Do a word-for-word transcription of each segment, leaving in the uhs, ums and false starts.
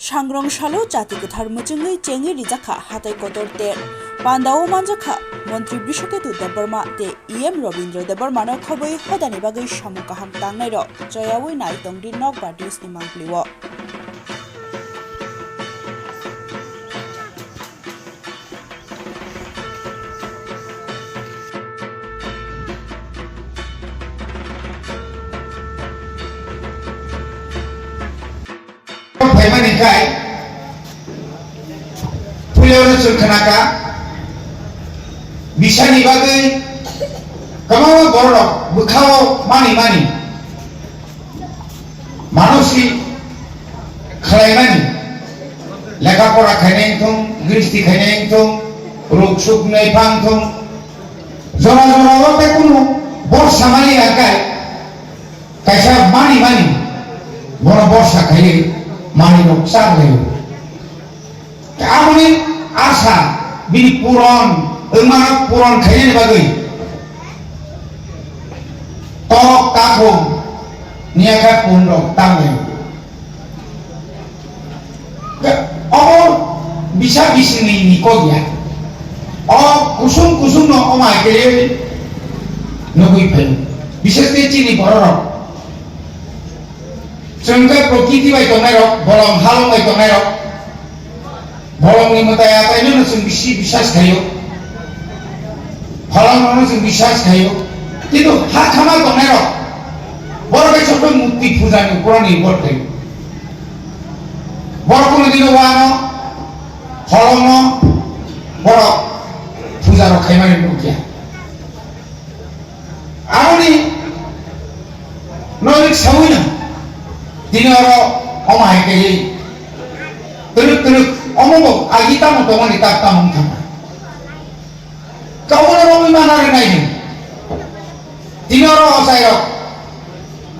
Sangrong salo chati kwthar mwchwngwi chengwi rijak kha hatai kotor ter. Pandao manjak kha Montri Brishaketu Debbarma tei E M Robindra Debbarmano khobwi hodani bagwi samung kaham tangnairok choyaui nai tongdi nokbar news ni mangpili-o. Phaimani khai, puilano chwng khnakha, bisani bagwi kwbangma bororok bwkhao mani mani. Mano si khlaimani, lekha pora khainai wngthung, gristi khainai wngthung, ruk suk nai phang thung, jora jora o tei kunu borsa mani ya kai, kaisa mani mani, bono borsa khaiwi mani rok chak lai. Aboni asa bini puron wngmano puron khainani bagwi tok takhuk niyakha punrok tangwi. Obo bisa bisingni ni kok ya. O kusung kusung no omai khe nugwi phaio. Bishes khe chini bororok. Chwng khe prokriti bai tongnairok, bolong halong bai tongnairok, bolongni mwtai ataino chwng bisi bisas khaio, phalangno chwng bisas khaio, kintu ha khama tongnairok, borok khe sobo murti puja ni upor nirbhor khaio. Borok kunu dino wano, holongno, borok puja rok khaimani nukya. Aroni nonik sawino tini oro omo hai kaiwi twrwk twrwk omo bo agi tamo tongmani tak tamo wngkha. Kabono romwi mana rwnai di. Tini oro ochairok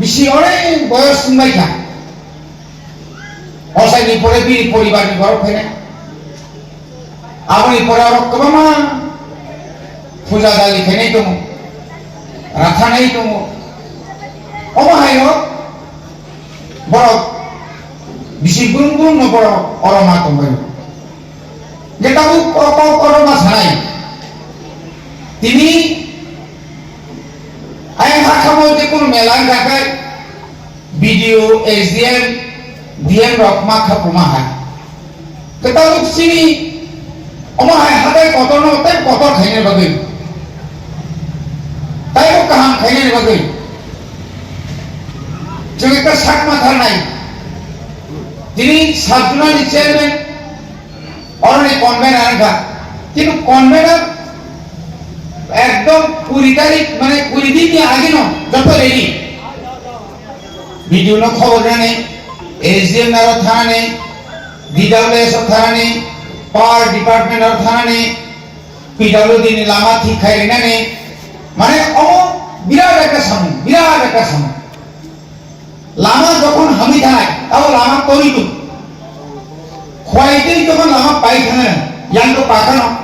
bisi onek boyos wngbaikha. Ochaini pore bini poribarni borok phainai. Aboni pore oro kwbangma puja dali khainai tongo, rathanai tongo. Omo haino borok bisi brum brum no borok oro ma tongbaio. Je tabuk o kok oro ma sanai. Tini ayang hakhamo je kunu mela wngkha khe, B D O, S D M, D M rok ma kha puma hai. Kwtal chini omo hai hatai kotor no tei kotor khainani bagwi. Tei bo kaham khainani bagwi. Chwng ekta sak ma tharnai. Tini sub zonal ni chairman, oroni convener wngkha. Kintu convener ekdom kuri tarik, mane kuri din ni age no joto ready. B D O no khobor rwnani, S D M naro thanani, D W S o thanani, Power Department o thanani, P W D ni lama thik khai rinani, mane omo birat ekta samung, birat ekta samung. Lama jokhon hamwi thanai, abo lama tori tung. Khwai tei jokhon lama pai thangna, yang to pakano,